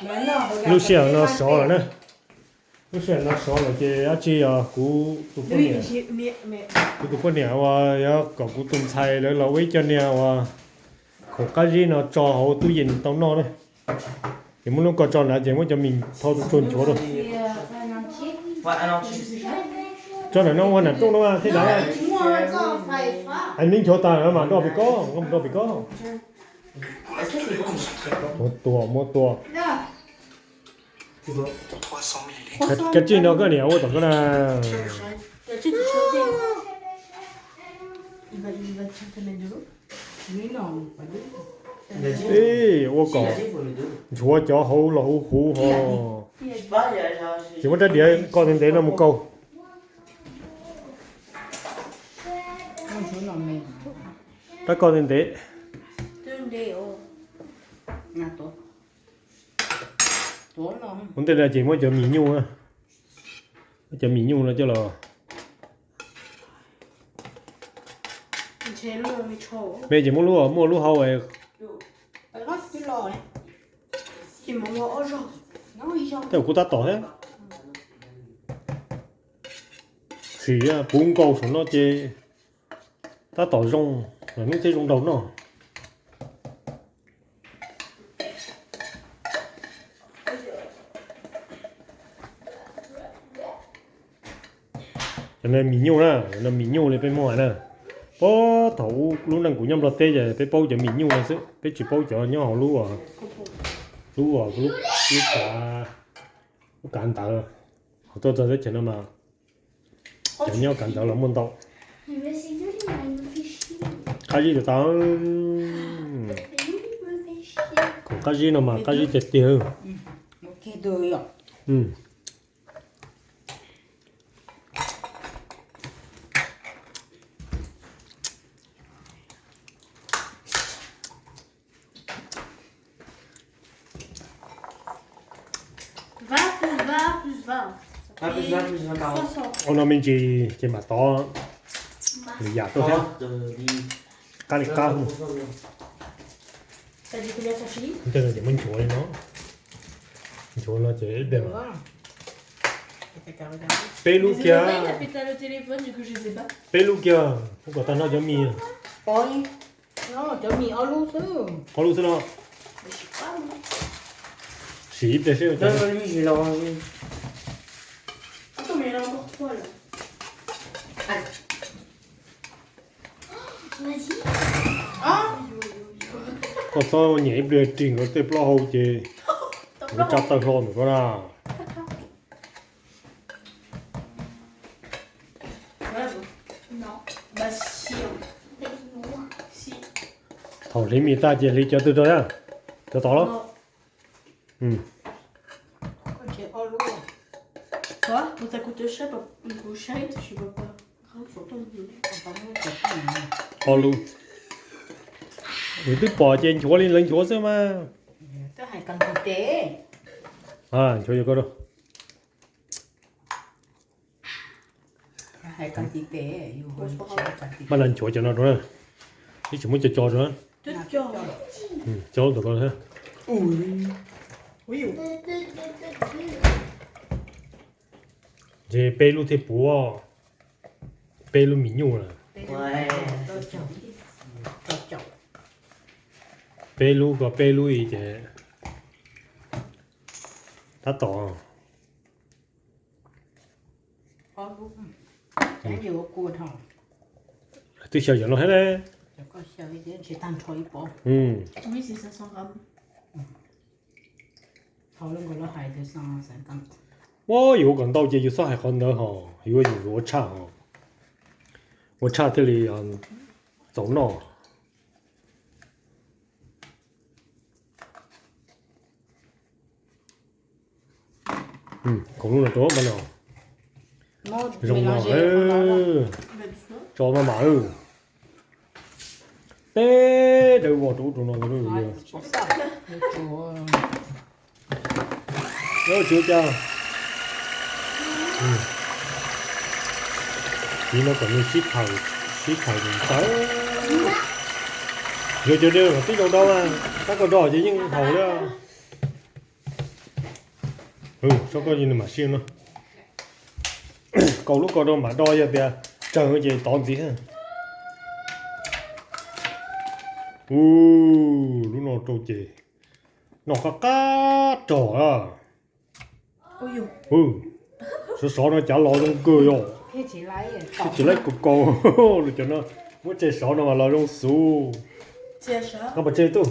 Lub sij hawm no sov lawm na. Lub sij hawm no sov lawm ces dab tsi yog kuv tus poj niam, kuv tus poj niam uas yog kom kuv tus ntxhais lawv los ua ib co niag uas khoom qab zib no tso hauv tub yees tau noj na. Ces muab lub ko tso nrad ces muab cov mis thau tsuag nchuav rau. Tso nram no ua nram rooj no thiaj dav. Hais me nchuav tas no mas nroj pem ko, nroj pem ko. Muab tua, muab tua. Kav tsij no koj niam ua tom koj na. Ua kom nchuav cov hauv los huv huv ho. Ces muab rab diav ko ntev ntev no mus kaus. Rab ko ntev ntev. Ua ntej no ces muab cov mis nyuj, muab cov mis nyuj no coj los. Me ces muab lub, muaj lub hau. Tej kuv tab tom thiab. Sim puv nkaus saum no ces tab tom zoo, hnub thiaj zoo nraug noj. Cov no mis nyuj na, cov no mis nyuj li peb Hmoob hais na. Puag thaum ub lub neej kuv nyob Nplog teb ces peb paub cov mis nyuj no xwb, peb tsis paub cov nyob hauv lub, lub, lub kav, lub kav ntawd. Ho tuaj txog teb chaws no mas cov nyob kav ntawd los muaj ntau. Qab zib tas tas. Khoom qab zib no mas qab zib tiag tiag. Ua no me ntsis ces mam tov lwm yam tuaj thiab. Qab li qab. Tej no ces muab nchuav li no. Nchuav no ces ib pliag. Peb lub kiag. Peb lub kiag, kuv kom tag nrho cov mis. Cov mis ob lub xwb. Ob lub xwb no. Sim ib pliag seb. Koj txhob nyiam ib pliag ris nkawd tej plaub hau ces nkawd tsa tawg hlo ntawm koj na. Thaum hliv mis tag ces hliv cov twg rau na? Cov tod los? Ob lub. Nws twb pom ces nchuav li lawv nchuav xwb mas. Nchuav yog koj rau. Maj nas nchuav cov no rau na. Ib tsis muab co co rau na. Co lub ntawm ko thiab. Ntshe peb lub thiaj puv, peb lub mis nyuj na. Peb lub ko peb lub ib ces tab tom. Twb xyaw cov no thiab ne. Ua yus ua kom ntau ces yus txhob hais qhov ntawd hos, yuav yus ua tshaj hos, ua tshaj thiaj li txaus noj. Koom lub no rau mas no. Zoo no. Tso maj mam. Teb dawb vog rau ub rau no. Tsuav cas. Tiv no kom nws sib thawm, sib thawm ntawd. Yuav cov dej los twb zoo dau, tab koj do ces yeej haus li. Sab koj nws mam sib no. Kaus lub ko rau mam do, yog tias tsawg ces tov ntxiv. Lub no rau ces noj qab qab rog. Sov sov no cav los zoo kawg yom. Tsis laib kaus kaus li cov no, muab tseg sov no mas los zoo xus. Qab pov tseg tuj.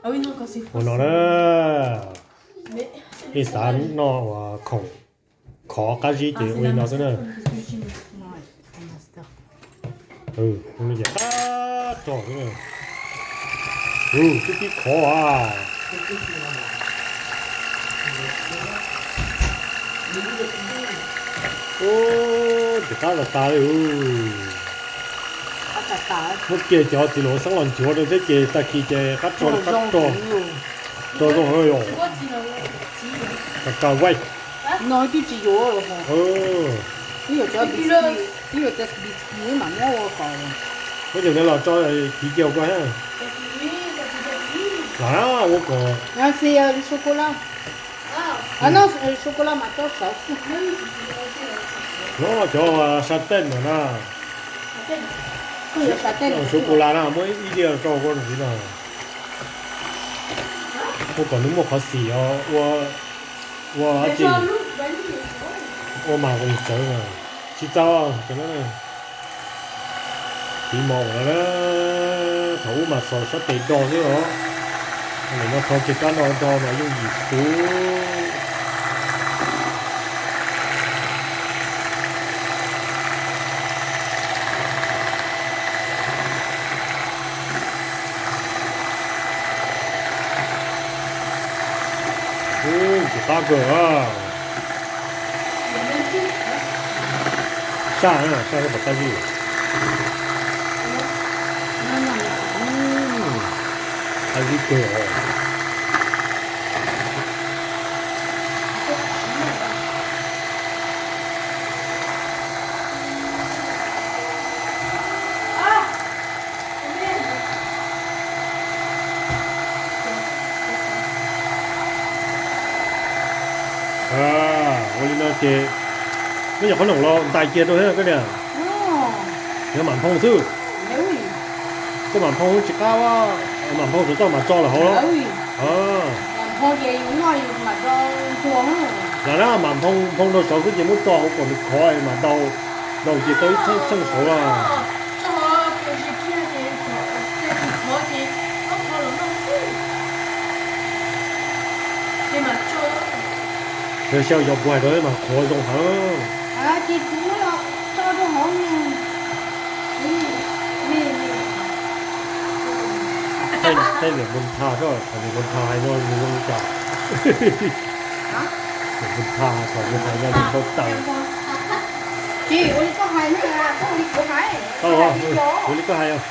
Ua no na, nej xav noj uas khoom khov qab zib ces ua li no xwb na. Qab rog xwb na. Twb tib khov a. Ub, tsis qab tas tas li. Muab kiag cov txiv laum xeeb los nchuav rau thiab ces tag kis ces qab rog li qab rog. Rog zoo heev yom. Ka ka vaij. No twb tsis yuav. Twb yuav cov bis, twb yuav cov bis kis mam muab ua kom. Muab cov ntawd los tso kis cia koj. Lam ua kom. Xi sô cô la. No sô cô la mas tso saud. No cov sa tej no na. Sô cô la na, muab ib diav rau koj ntxiv no. Ua kom nws muaj qhov xim os, ua, ua, ua mas qos tsawv na. Tsis txaus cov no. Tiv mos no na, thaum ub mas xos sab tes do xwb os. Nim no tho kiag kab no do mas yooj yim xwb. Ub, tsis qab kawg. Saj, saj pom qab zib. Qab zib kawg os. Ua li no ces muab cov qhob noom los ntais kiag rau thiab koj niam. Yog mam nphoo xwb. Koj mam nphoo tsis qab, mam nphoo saum toj mam tso lawm hauv. Lam na mam nphoo, nphoo rau saud xwb ces muab tso hauv kom nws khov mas dau, dau ces tau ib txheej txheej saud los. Yog xyaw cov puas hais rau mas qhuav zoo heev. Tej niam npua ntha, niam npua ntha hais no nws zoo li cas? Niam npua ntha thaum nws hais no nws npau taws. Ua li koj hais, ua li koj hais.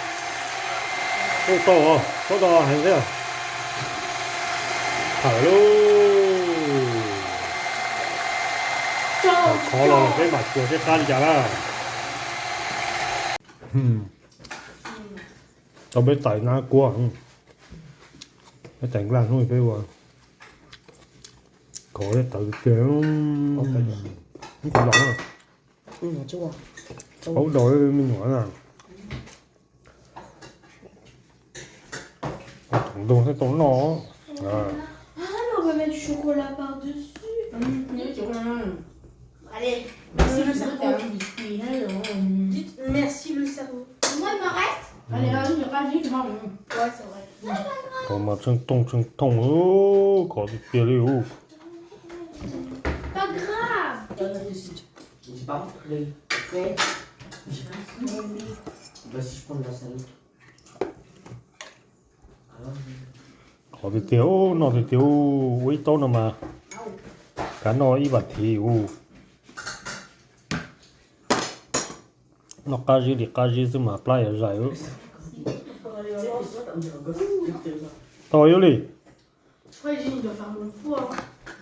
Tau, tau, tau heev thiab. Thaum lub, thaum khov los peb mam xyuas seb qab li cas na. Tau peb tais nab kuab, peb tais nklaj hnub peb ua khov thiab tawv tiag. Ib tug los na. Paub rau me nyuam na. Ua thaum ntug thiab tau noj. Dites merci le cerveau. Khov mas tsheej thooj tsheej thooj, khov tiag tiag li ub. Khov tiag tiag, noj tiag tiag, ua ib taub no mas kav noj ib vas thiv ub. Noj qab zib li qab zib xwb mas plab yuav zais. Tau yuav li.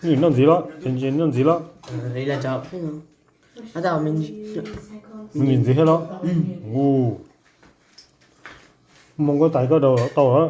Noj ntxiv los, noj ntxiv los. Noj ntxiv thiab los. Mus koj tais koj daus tau lawm.